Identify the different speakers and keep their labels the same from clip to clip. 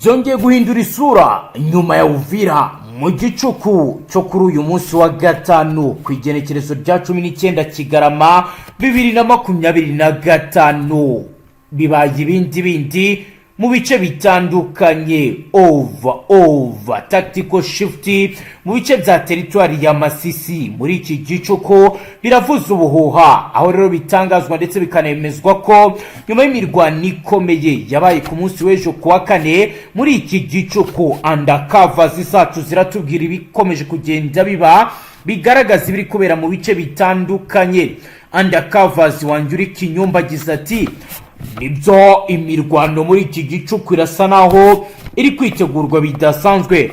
Speaker 1: Byongeye guhindura isura nyuma ya Uvira mu gicuku cyo kuri uyu munsi wa gatanu, ku igenekerezo rya 19 Kigarama 2025. Bibaye ibindi bindi mu bice bitandukanye, over over tactical shift mu bice bya teritwari ya Masisi. Muri iki gicuku biravuza ubuhuha, aho rero bitangazwa ndetse bikanemezwa ko nyuma y'imirwano ikomeye yabaye ku munsi w'ejo kuwa kane, muri iki gicuku undercovers zacu ziratubwira ibikomeje kugenda biba, bigaragaza ibiri kubera mu bice bitandukanye. Undercovers wanjye uri Kinyumba agize ati: "Nibyo, imirwano muri iki gicuku irasa naho iri kwitegurwa bidasanzwe.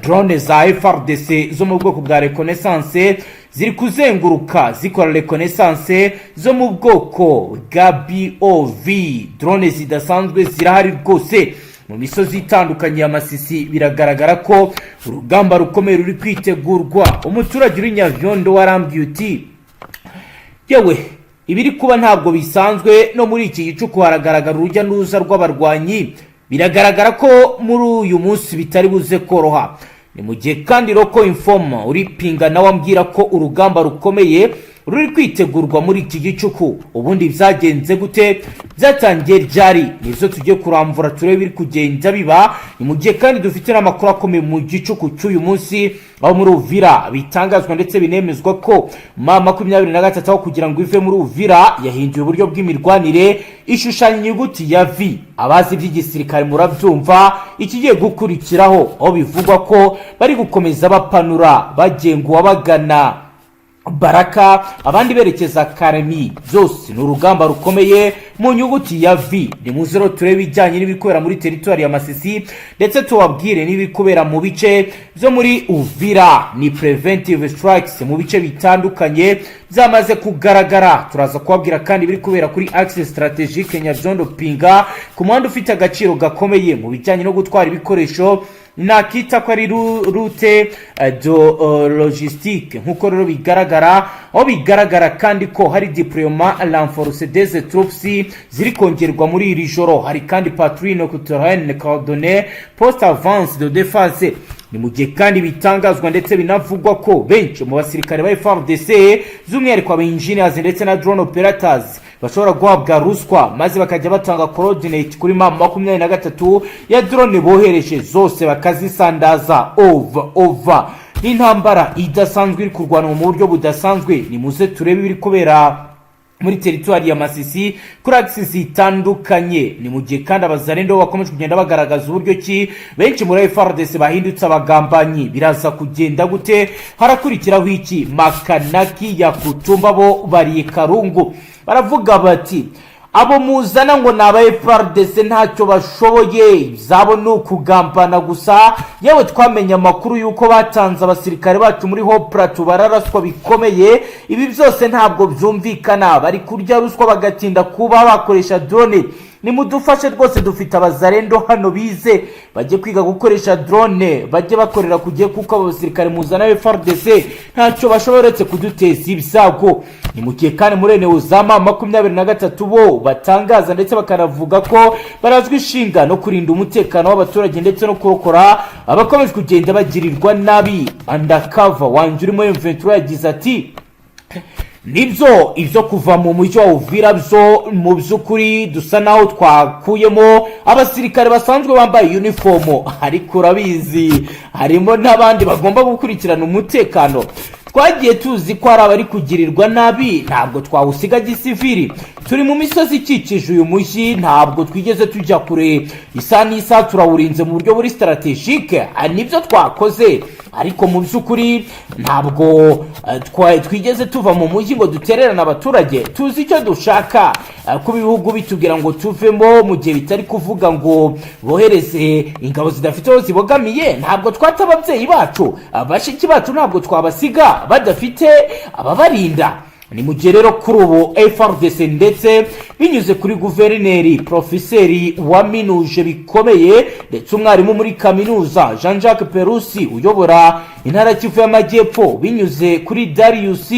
Speaker 1: Drone za FARDC zo mu bwoko bwa reconnaissance ziri kuzenguruka zikora reconnaissance zo mu bwoko bwa BOV. Drone zidasanzwe zirahari rwose mu misozi itandukanye ya Masisi. Biragaragara ko urugamba rukomeye ruri kwitegurwa." Umuturage uri Nyavyondo warambwiye uti: "Yewe, ibiri kuba ntabwo bisanzwe. No muri iki gicuku haragaragara urujya n'uruza rw'abarwanyi. Biragaragara ko muri uyu munsi bitari buze koroha." Ni mu gihe kandi local informer uri Pinga nawe ambwira ko urugamba rukomeye ruri kwitegurwa muri iki gicuku. Ubundi byagenze gute? Byatangiye ryari? Nibyo tugiye kuramvura, turebe ibiri kugenda biba. Ni mu gihe kandi dufite n'amakuru akomeye mu gicuku cy'uyu munsi, aho muri Uvira bitangazwa ndetse binemezwa ko M23, aho kugira ngo ive muri Uvira, yahinduye uburyo bw'imirwanire, ishushanya inyuguti ya V. Abazi iby'igisirikare murabyumva ikigiye gukurikiraho, aho bivugwa ko bari gukomeza bapanura, bagenguwa bagana Baraka, abandi berekeza Karemi. Byose ni urugamba rukomeye mu nyuguti ya V. Ni muze rero turebe ibijyanye n'ibikubera muri teritwari ya Masisi, ndetse tubabwire n'ibikubera mu bice byo muri Uvira. Ni preventive strikes mu bice bitandukanye byamaze kugaragara. Turaza kubabwira kandi ibiri kubera kuri axe stratégique Nyabyondo Pinga, ku muhanda ufite agaciro gakomeye mu bijyanye no gutwara ibikoresho, nakita ko ari route de logistique. Nk'uko rero bigaragara, aho bigaragara kandi ko hari déploiement renforcé des troupes ziri kongerwa muri iri joro. Hari kandi patrouille nocturne coordonnée, poste avancé de défense. Ni mu gihe kandi bitangazwa ndetse binavugwa ko benshi mu basirikare ba FARDC, by'umwihariko aba engineers ndetse na drone operators, bashobora guhabwa ruswa maze bakajya batanga coordinate kuri M23 ya drone bohereje zose, bakazisandaza. Over over, n'intambara idasanzwe iri kurwanwa mu buryo budasanzwe. Ni muze turebe ibiri kubera muri teritwari ya Masisi kuri axes zitandukanye. Ni mu gihe kandi Abazarendo bakomeje kugenda bagaragaza uburyo ki benshi muri FARDC bahindutse abagambanyi. Biraza kugenda gute? Harakurikiraho iki? Makanaki ya Kutumba bo bariye karungu, baravuga bati: "Abo muzana ngo ni aba FARDC ntacyo bashoboye, zabo ni ukugambana gusa. Yewe, twamenye amakuru y'uko batanze abasirikare bacu muri Haut Plateau, bararaswa bikomeye. Ibi byose ntabwo byumvikana. Bari kurya ruswa bagatinda kuba bakoresha drone. Nimudufashe rwose, dufite Abazarendo hano bize, bajye kwiga gukoresha drone, bajye bakorera ku gihe, kuko abo basirikare muzana FARDC ntacyo bashoboye uretse kuduteza ibyago." Ni mu gihe kandi muri eneo za M23 bo batangaza ndetse bakanavuga ko barazwi ishinga no kurinda umutekano w'abaturage ndetse no kurokora abakomeje kugenda bagirirwa nabi. Undercover wanjye urimo M23 yagize ati: "Nibyo, ibyo kuva mu mujyi wa Uvira byo mu by'ukuri dusa naho twakuyemo abasirikare basanzwe bambaye uniform, ariko urabizi harimo n'abandi bagomba gukurikirana umutekano. Twagiye tuzi ko hari abari kugirirwa nabi, ntabwo twawusiga gisiviri. Turi mu misozi ikikije uyu mujyi, ntabwo twigeze tujya kure. Isaha n'isaha turawurinze mu buryo buri stratégique. Nibyo twakoze, ariko mu by'ukuri ntabwo twigeze tuva mu mujyi ngo dutererane abaturage. Tuzi icyo dushaka. Kuba ibihugu bitubwira ngo tuvemo mu gihe bitari kuvuga ngo bohereze ingabo zidafite aho zibogamiye, ntabwo twata ababyeyi bacu, bashiki bacu, ntabwo twabasiga badafite ababarinda." Ni mu gihe rero kuri ubu FARDC, ndetse binyuze kuri guverineri, profeseri waminuje bikomeye ndetse umwarimu muri kaminuza Jean Jacques Perusi uyobora Intara ya Kivu y'Amajyepfo, binyuze kuri Darius,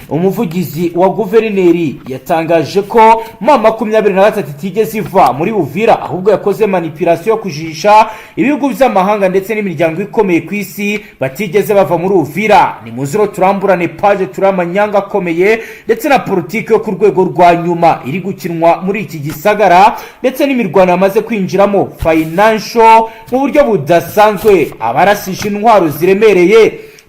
Speaker 1: umuvugizi wa guverineri, yatangaje ko M23 itigeze iva muri Uvira, ahubwo yakoze manipulation yo kujijisha ibihugu by'amahanga ndetse n'imiryango ikomeye ku isi. Batigeze bava muri Uvira. Ni muziro turamburane page, turi amanyanga akomeye ndetse na politiki yo ku rwego rwa nyuma iri gukinwa muri iki gisagara, ndetse n'imirwano yamaze kwinjiramo financial mu buryo budasanzwe. Abarasisha intwaro ziremereye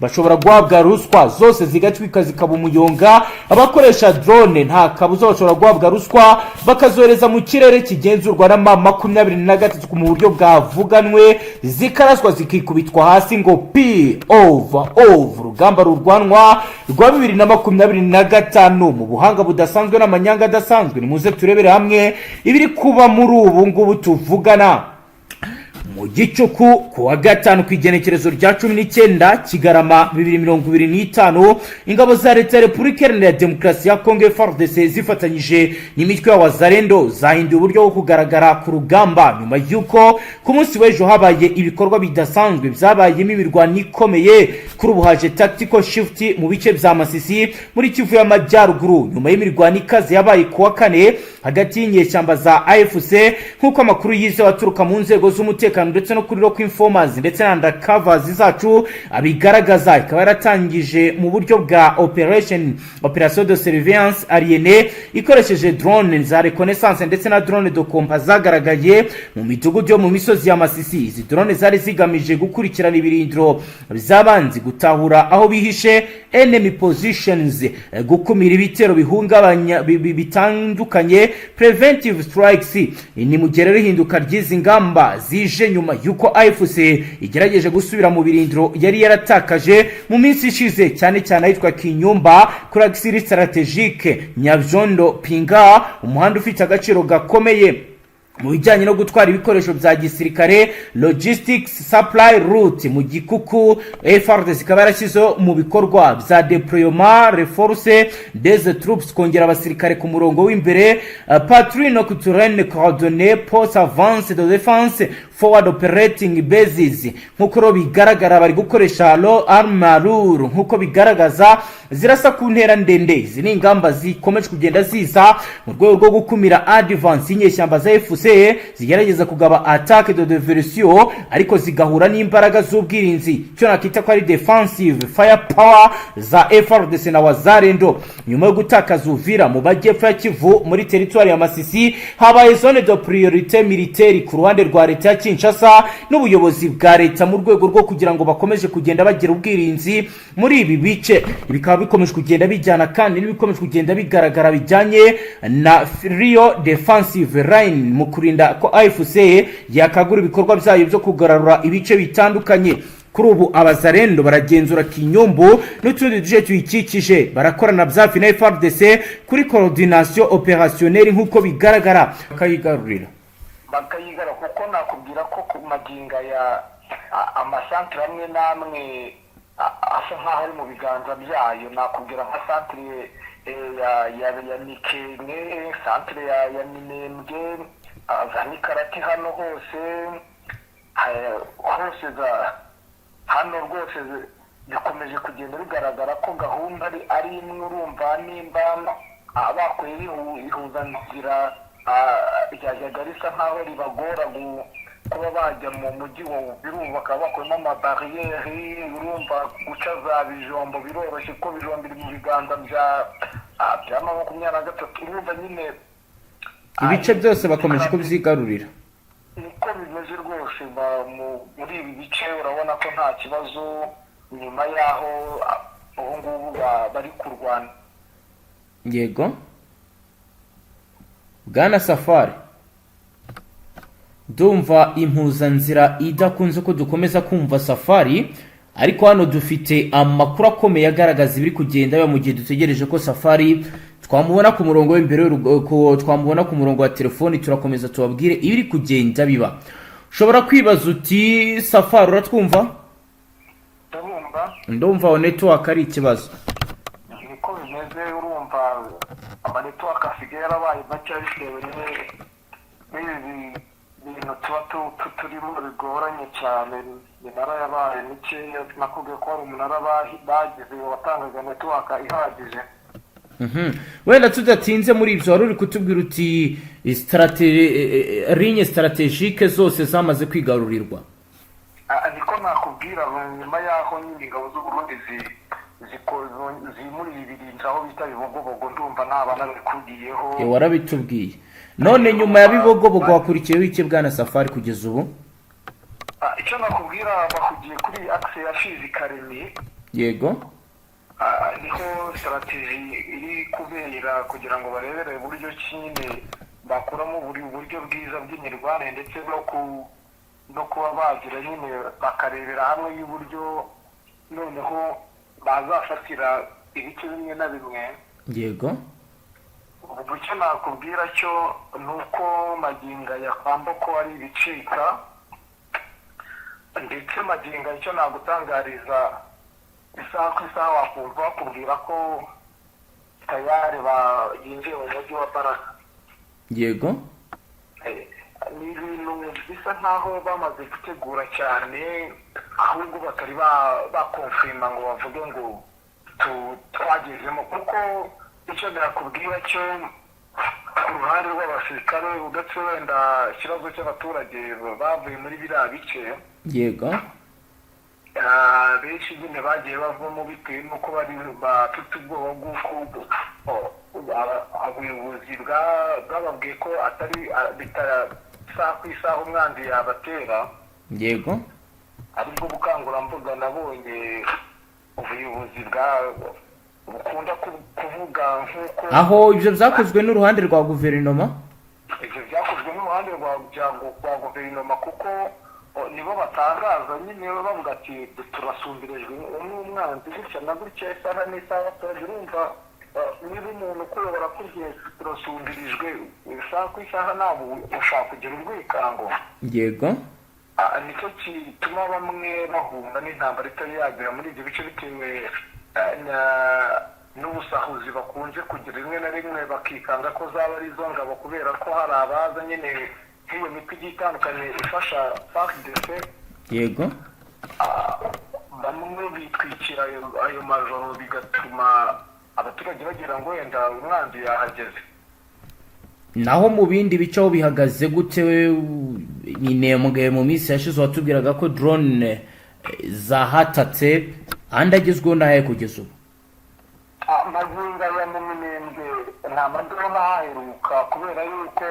Speaker 1: bashobora guhabwa ruswa, zose zigatwika zikaba umuyonga. Abakoresha drone nta kabuza bashobora guhabwa ruswa, bakazohereza mu kirere kigenzurwa na M23 mu buryo bwavuganwe, zikaraswa zikikubitwa hasi ngo p over over. Urugamba rurwanwa rwa 2025 mu buhanga budasanzwe n'amanyanga adasanzwe. Nimuze turebere hamwe ibiri kuba muri ubu ngubu tuvugana. Mu gicuku ku wa gatanu, ku igenekerezo rya 19 Kigarama 2025, ingabo za Leta ya Repubulika Iharanira Demokarasi ya Kongo, FARDC, zifatanyije n'imitwe ya Wazalendo zahinduye uburyo bwo kugaragara ku rugamba, nyuma y'uko ku munsi w'ejo habaye ibikorwa bidasanzwe byabayemo imirwano ikomeye. Kuri ubu haje tactical shift mu bice bya Masisi muri Kivu y'Amajyaruguru, nyuma y'imirwano ikaze yabaye ku wa kane hagati y'inyeshyamba za AFC, nk'uko amakuru yizewe aturuka mu nzego z'umutekano ndetse no kuri local informers ndetse na undercovers zacu abigaragaza. Ikaba yaratangije mu buryo bwa operation de surveillance aérienne ikoresheje drone za reconnaissance ndetse na drone de combat zagaragaye mu midugudu yo mu misozi ya Masisi. Izi drone zari zigamije gukurikirana ibirindiro by'abanzi, gutahura aho bihishe, enemy positions, gukumira ibitero bihungabanya bitandukanye, preventive strikes. Ni mu gihe rero ihinduka ry'izi ngamba zije nyuma y'uko AFC igerageje gusubira mu birindiro yari yaratakaje mu minsi ishize, cyane cyane ahitwa Kinyumba kuri axe stratégique Nyabyondo Pinga, umuhanda ufite agaciro gakomeye mu bijyanye no gutwara ibikoresho bya gisirikare, logistics supply route. Mu gikuku, FARDC ikaba yarashyizeho mu bikorwa bya déploiement renforcé des troupes, kongera abasirikare ku murongo w'imbere, patrouille nocturne coordonnée, postes avancés de défense, forward operating bases. Nk'uko rero bigaragara, bari gukoresha low armure, nk'uko bigaragaza zirasa ku ntera ndende. Izi ni ingamba zikomeje kugenda ziza mu rwego rwo gukumira advance y'inyeshyamba za AFC zigerageza kugaba attaque de diversion, ariko zigahura n'imbaraga z'ubwirinzi, cyo nakita ko ari defensive fire power za FARDC na Wazalendo. Nyuma yo gutakaza Uvira, mu majyepfo ya Kivu muri teritwari ya Masisi habaye zone de priorité militaire ku ruhande rwa leta ya Kinshasa n'ubuyobozi bwa leta, mu rwego rwo kugira ngo bakomeze kugenda bagira ubwirinzi muri ibi bice. Bikaba bikomeje kugenda bijyana kandi n'ibikomeje kugenda bigaragara bijyanye na rear defensive line, mu kurinda ko AFC yakagura ibikorwa byayo byo kugarura ibice bitandukanye. Kuri ubu Abazarendo baragenzura Kinyumbu n'utundi duce tuyikikije, barakorana bya na FARDC kuri coordination opérationnelle, nk'uko bigaragara bakayigarurira.
Speaker 2: Bakayigara, kuko nakubwira ko ku maginga ya amasantere amwe n'amwe asa nk'aho ari mu biganza byayo. Nakubwira nka santere ya Mikenke, santere ya Minembwe, za Mikarati, hano hose hose za hano rwose bikomeje kugenda bigaragara ko gahunda ari imwe. Urumva nimba bakuye ihuzanzira ryajyaga risa nkaho ribagora kuba bajya mu mujyi wa Uvira, bakaba bakuyemo amabariyeri. Urumva guca za Bijombo biroroshye, kuko Bijombo iri mu biganza bya 23. Urumva nyine
Speaker 1: ibice byose bakomeje kubyigarurira.
Speaker 2: Niko bimeze rwose. Muri ibi bice urabona ko nta kibazo, nyuma y'aho ubu ngubu bari kurwana.
Speaker 1: Yego, bwana Safari, ndumva impuzanzira idakunze ko dukomeza kumva Safari, ariko hano dufite amakuru akomeye agaragaza ibiri kugenda biba mu gihe dutegereje ko Safari twamubona ku murongo w'imbere twamubona ku murongo wa telefoni. Turakomeza tubabwire ibiri kugenda biba. Ushobora kwibaza uti: "Safari, uratwumva?"
Speaker 2: Ndabumva.
Speaker 1: Ndumva aho network ari ikibazo.
Speaker 2: Niko bimeze. Urumva ama network asigaye yarabaye make bitewe n'ibi bintu tuba turimo bigoranye cyane. Iminara yabaye mikeya. Nakubwiye ko hari umunara bagize watangaga network ihagije.
Speaker 1: Wenda tudatinze muri ibyo, wari uri kutubwira uti ligne stratégique zose zamaze kwigarurirwa.
Speaker 2: Niko nakubwira, nyuma y'aho nyine ingabo z'u Burundi zimuriye ibirindiro aho bita Bibogobogo, ndumva naba nabikubwiyeho.
Speaker 1: Warabitubwiye. None nyuma ya Bibogobogo wakurikiyeho iki, bwana Safari, kugeza ubu?
Speaker 2: Icyo nakubwira, bahugiye kuri axe ya Fizi, Karemi. Niho stratégie iri kubera kugira ngo barebere uburyo ki nyine bakuramo buri buryo bwiza bw'imirwanire, ndetse no kuba bagira nyine bakarebera hamwe y'uburyo noneho bazafatira ibice bimwe na bimwe. Ubu icyo nakubwira cyo ni uko magingo aya ko ari ibicika, ndetse magingo icyo nagutangariza, isaha ku isaha wakumva bakubwira ko tayari yinjiye mu mujyi wa Baraka. Ni ibintu bisa nkaho bamaze gutegura cyane, ahubwo batari bakonfirima ngo bavuge ngo twagezemo, kuko icyo nakubwira cyo ku ruhande rw'abasirikare, uretse wenda ikibazo cy'abaturage bavuye muri biriya bice, benshi nyine bagiye bavamo bitewe n'uko bari bafite ubwoba bw'uko ubuyobozi bwababwiye ko atari isaha ku isaha umwanzi yabatera. Aribwo bukangurambaga nabonye ubuyobozi bwa bukunda kuvuga nk'uko
Speaker 1: Aho ibyo byakozwe n'uruhande rwa guverinoma?
Speaker 2: Ibyo byakozwe n'uruhande rwa guverinoma, kuko nibo batangaza nyine bavuga ati turasumbirijwe n'umwanzi gutya na gutya, isaha n'isaha. Abaturage urumva, niba umuntu ukuyobora akubwiye turasumbirijwe isaha ku isaha, ntabwo ushaka kugira urwikango. Nicyo gituma bamwe bahunga n'intambara itari yagera muri ibyo bice, bitewe n'ubusahuzi bakunze kugira rimwe na rimwe, bakikanga ko zaba ari izo ngabo, kubera ko hari abaza nyine nk'iyo mitwe igiye itandukanye ifasha FARDC. Bamwe bitwikira ayo majoro, bigatuma abaturage bagira ngo wenda umwanzi yahageze.
Speaker 1: Naho mu bindi bice aho bihagaze gute? Minembwe mu minsi yashize watubwiraga ko drone zahatatse, andi agezweho n'ayahe kugeza ubu?
Speaker 2: Magingo aya mu Minembwe nta ma drone ahaheruka, kubera yuko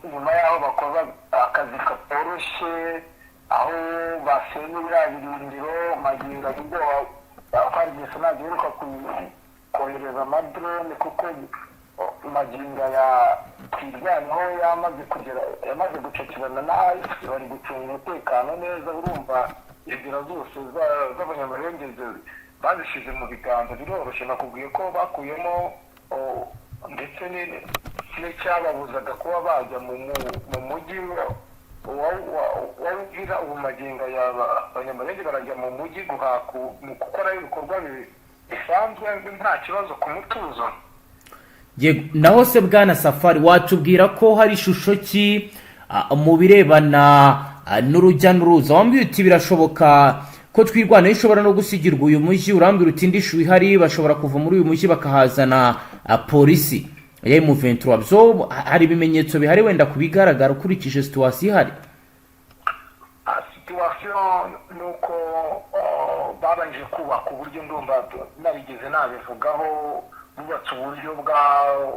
Speaker 2: nyuma y'aho bakoze akazi katoroshye, aho basenye biriya birindiro, magingo aya ubwoba FARDC ntabwo iheruka kohereza ama drone, kuko magingo aya Twirwaneho yamaze kugera, yamaze gucakirana n'ahasi, bari gucunga umutekano neza. Urumva inzira zose z'Abanyamurenge bazishyize mu biganza, biroroshye. Nakubwiye ko bakuyemo ndetse n'icyababuzaga kuba bajya mu mujyi wa Uvira. Ubu magingo aya Abanyamurenge barajya mu mujyi mu gukora ibikorwa bisanzwe nta kibazo, ku mutuzo.
Speaker 1: Yego. Naho se bwana Safari, watubwira ko hari ishusho ki mu birebana n'urujya n'uruza? Wambwira uti birashoboka ko Twirwaneho ishobora no gusigirwa uyu mujyi, urambwira uti indi shu ihari, bashobora kuva muri uyu mujyi bakahazana polisi ya M23. Byo hari ibimenyetso bihari wenda ku bigaragara ukurikije situation ihari?
Speaker 2: Situation ni uko babanje kubaka uburyo, ndumva narigeze nabivugaho, bubatse uburyo bwa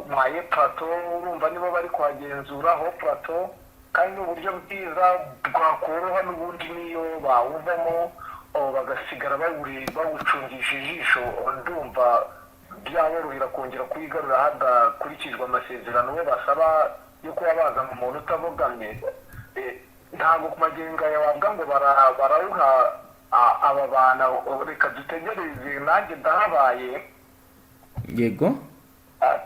Speaker 2: moyen plateau. Urumva nibo bari kuhagenzura haut plateau, kandi ni uburyo bwiza bwakoroha n'ubundi niyo bawuvamo, bagasigara bawucungisha ijisho, ndumva byaborohera kongera kuyigarura hadakurikijwe amasezerano bo basaba yo kuba bazana umuntu utabogamye. Ntabwo ku magingo aya wavuga ngo barawuha aba bantu. Reka dutegereze, nanjye ndahabaye.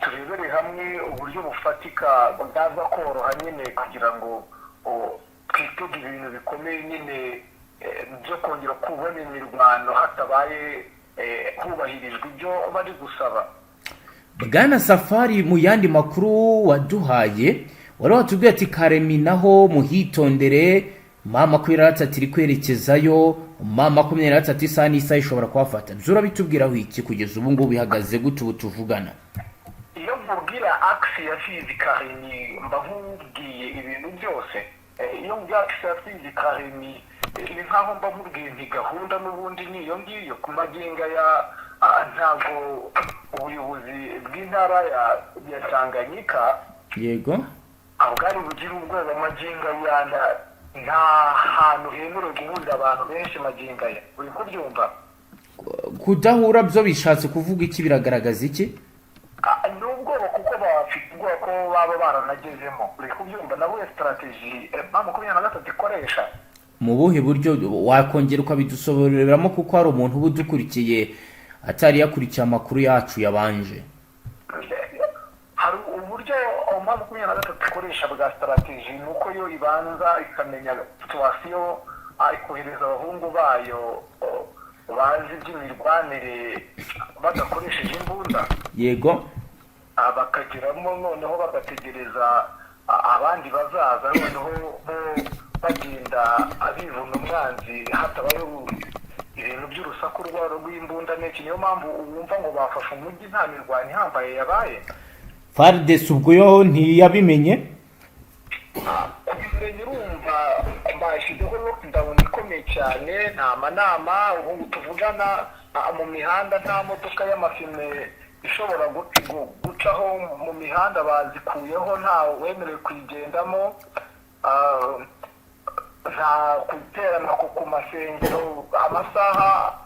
Speaker 2: Turebere hamwe uburyo bufatika bwaza koroha nyine kugira ngo twitege ibintu bikomeye nyine byo kongera kubona imirwano hatabaye hubahirijwe ibyo bari gusaba.
Speaker 1: Bwana Safari, mu yandi makuru waduhaye wari watubwiye ati Karemi naho muhitondere. M23 iri kwerekezayo, M23 isaha n'isaha ishobora kuhafata. Byo urabitubwiraho iki? Kugeza ubu ngubu bihagaze gute ubu tuvugana?
Speaker 2: Iyo nkubwira axe ya Fizi Kalemie, mba nkubwiye ibintu byose. Iyo mbwira axe ya Fizi Kalemie, ni nkaho mba nkubwiye nti gahunda n'ubundi ni iyo ngiyo. Ku magingo ya ntabwo ubuyobozi bw'intara ya Tanganyika bwari bugire ubwoba. Magingo aya nta hantu hemerewe guhurira abantu benshi magingo aya, uri kubyumva?
Speaker 1: Kudahura byo bishatse kuvuga iki? Biragaragaza iki?
Speaker 2: Ni ubwoba, kuko bafite ubwoba ko baba baranagezemo, uri kubyumva? Nawe strategy M23 ikoresha.
Speaker 1: Mu buhe buryo? Wakongera ukabidusobanuriramo, kuko hari umuntu uba udukurikiye atari yakurikiye amakuru yacu yabanje.
Speaker 2: Hari uburyo M23 ikoresha bwa strategy, ni uko yo ibanza ikamenya situation, ikohereza abahungu bayo bazi iby'imirwanire badakoresheje imbunda. Bakageramo, noneho bagategereza abandi bazaza, noneho bo bagenda abivuna umwanzi hatabayeho ibintu by'urusaku rw'imbunda n'iki. Niyo mpamvu wumva ngo bafashe umujyi nta mirwano ihambaye yabaye.
Speaker 1: FARDC ubwo yo ntiyabimenye?
Speaker 2: Kubimenya, urumva bashyizeho lockdown ikomeye cyane, nta manama. Ubu tuvugana mu mihanda nta modoka y'amafime ishobora gucaho mu mihanda, bazikuyeho, nta wemerewe kuyigendamo. Nta guterana ku masengero amasaha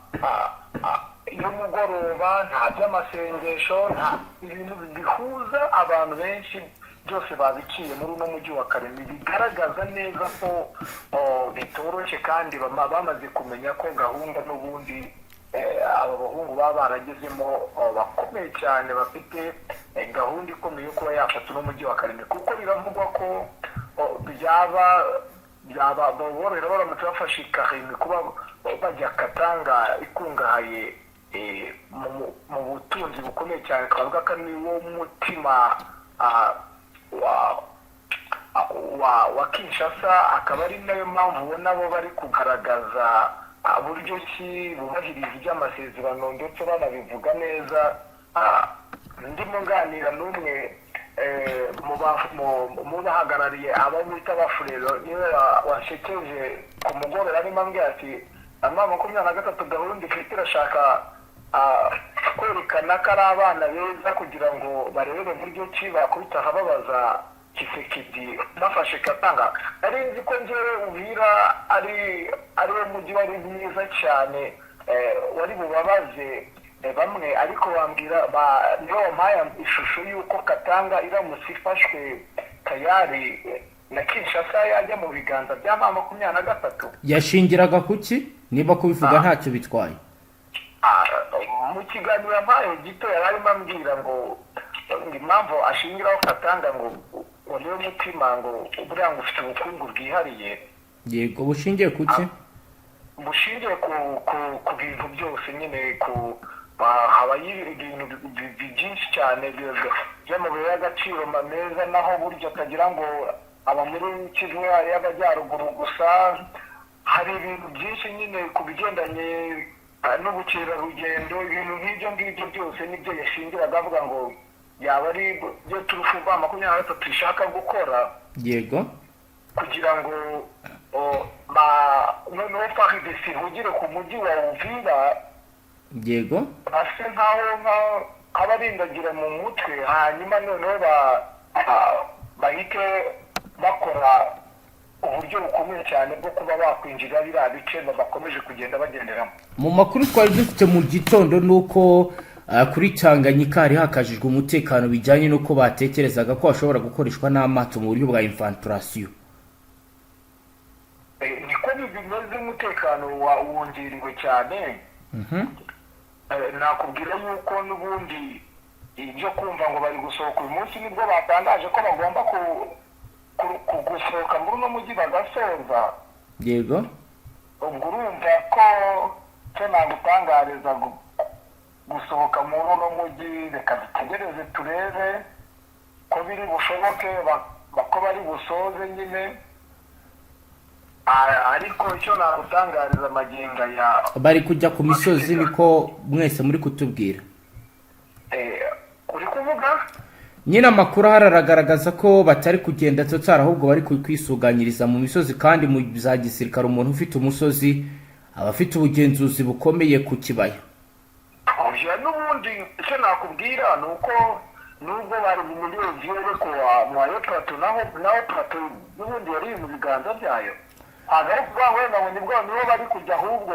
Speaker 2: y'umugoroba, nta by'amasengesho, nta ibintu bihuza abantu benshi, byose babiciye muri uno mujyi wa Kalemie. Bigaragaza neza ko bitoroshye, kandi bamaze kumenya ko gahunda n'ubundi aba bahungu baba baragezemo bakomeye cyane, bafite gahunda ikomeye yo kuba yafata uno mujyi wa Kalemie, kuko biravugwa ko byaba borohera baramutse bafashe Kalemie kuba bajya Katanga ikungahaye mu butunzi bukomeye cyane. Twavuga ko ari wo mutima wa Kinshasa, akaba ari nayo mpamvu ubona bo bari kugaragaza buryo ki bubahiriza iby'amasezerano, ndetse banabivuga neza. Ndimo nganira n'umwe mu bahagarariye abo bita Bafurero, niwe washekeje ku mugoroba, arimo ambwira ati M23 gahunda ifite irashaka kwerekana ko ari abana beza, kugira ngo barebe uburyo ki bakubita ahababaza Tshisekedi bafashe Katanga. Nari nzi ko njyewe Uvira ari wo mujyi wari mwiza cyane, wari bubabaze bamwe, ariko bambwira nibo bampaye ishusho y'uko Katanga iramutse ifashwe tayari na Kinshasa yajya mu biganza bya M23.
Speaker 1: Yashingiraga kuki, niba kubivuga ntacyo bitwaye?
Speaker 2: Mu kiganiro yampaye gito yari arimo ambwira ngo impamvu ashingiraho Katanga ngo niwe mutima, ngo buriya ngo ufite ubukungu bwihariye.
Speaker 1: Yego, bushingiye kuki?
Speaker 2: Bushingiye ku bintu byose nyine, ku habayo ibintu byinshi cyane by'amabuye y'agaciro meza, naho burya atagira ngo aba muri Kivu y'Amajyaruguru gusa. Hari ibintu byinshi nyine ku bigendanye n'ubukerarugendo, ibintu nk'ibyo ngibyo byose nibyo yashingiraga avuga ngo yaba ari byo turufu M23 ishaka gukora kugira ngo noneho FARDC ihugire ku mujyi wa Uvira, base nkaho nk'abarindagira mu mutwe, hanyuma noneho bahite bakora uburyo bukomeye cyane bwo kuba bakwinjira biriya bice bakomeje kugenda bagenderamo.
Speaker 1: Mu makuru twari dufite mu gitondo ni uko kuri Tanganyika hari hakajijwe umutekano, bijyanye n'uko batekerezaga ko hashobora gukoreshwa n'amato mu buryo bwa infiltration.
Speaker 2: Niko bimeze, umutekano wongerewe cyane. Nakubwira yuko n'ubundi ibyo kumva ngo bari gusohoka uyu munsi, nibwo batangaje ko bagomba gusohoka muri uno mujyi bagasoza. Ubwo urumva ko cyo nagutangariza gusohoka muri uno mujyi, reka dutegereze turebe ko biri bushoboke, ko bari busoze nyine. Ariko icyo nagutangariza amagingo ya
Speaker 1: Bari kujya ku misozi, niko mwese muri kutubwira.
Speaker 2: Uri kuvuga?
Speaker 1: Nyine amakuru ahari aragaragaza ko batari kugenda totari, ahubwo bari kwisuganyiriza mu misozi, kandi mu za gisirikare umuntu ufite umusozi aba afite ubugenzuzi bukomeye ku kibaya.
Speaker 2: Oya, n'ubundi icyo nakubwira ni uko nubwo bari muri vieux, ariko mwayo plateau naho plateau n'ubundi yari mu biganza byayo. Ntabwo ari ukuvuga ngo wenda ngo nibwo nibo bari kujya, ahubwo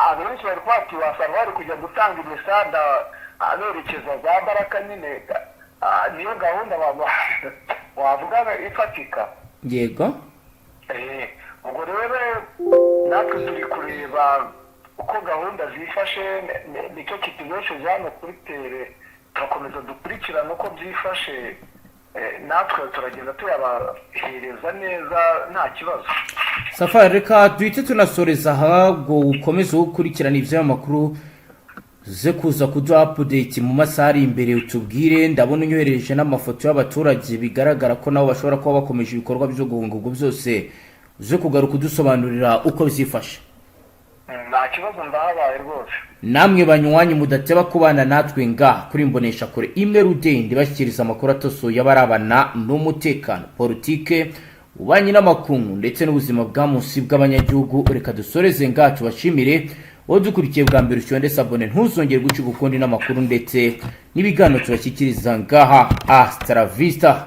Speaker 2: abenshi bari kuba ati wasanga bari kujya gutanga imisada berekeza za Baraka nyine. Niyo gahunda wavuga ifatika. Ubwo rero natwe turi kureba uko gahunda zifashe, nicyo kitubesheje hano kuri terrain. Turakomeza dukurikirana uko byifashe, natwe turagenda tuyabahereza neza, nta kibazo.
Speaker 1: Safari, reka duhite tunasoreza aha, ngo ukomeze gukurikirana iby'aya makuru, ze kuza kuduha update mu masaha ari imbere, utubwire. Ndabona unyoherereje n'amafoto y'abaturage, bigaragara ko nabo bashobora kuba bakomeje ibikorwa byo guhunga. Ubwo byose uze kugaruka udusobanurira uko byifashe.
Speaker 2: Nta kibazo, ndahabaye rwose.
Speaker 1: Namwe banywanyi mudateba kubana natwe ngaha kuri Mbonesha Kure imwe rudende, bashyikiriza amakuru atosoye abarabana n'umutekano, politike, ububanyi n'amakungu ndetse n'ubuzima bwa munsi bw'abanyagihugu, reka dusoreze ngaha, tubashimire. Wowe dukurikiye bwa mbere, ucyonde s'abonner, ntuzongere gucika ukundi n'amakuru ndetse n'ibiganiro tubashyikiriza ngaha. Hasta la vista.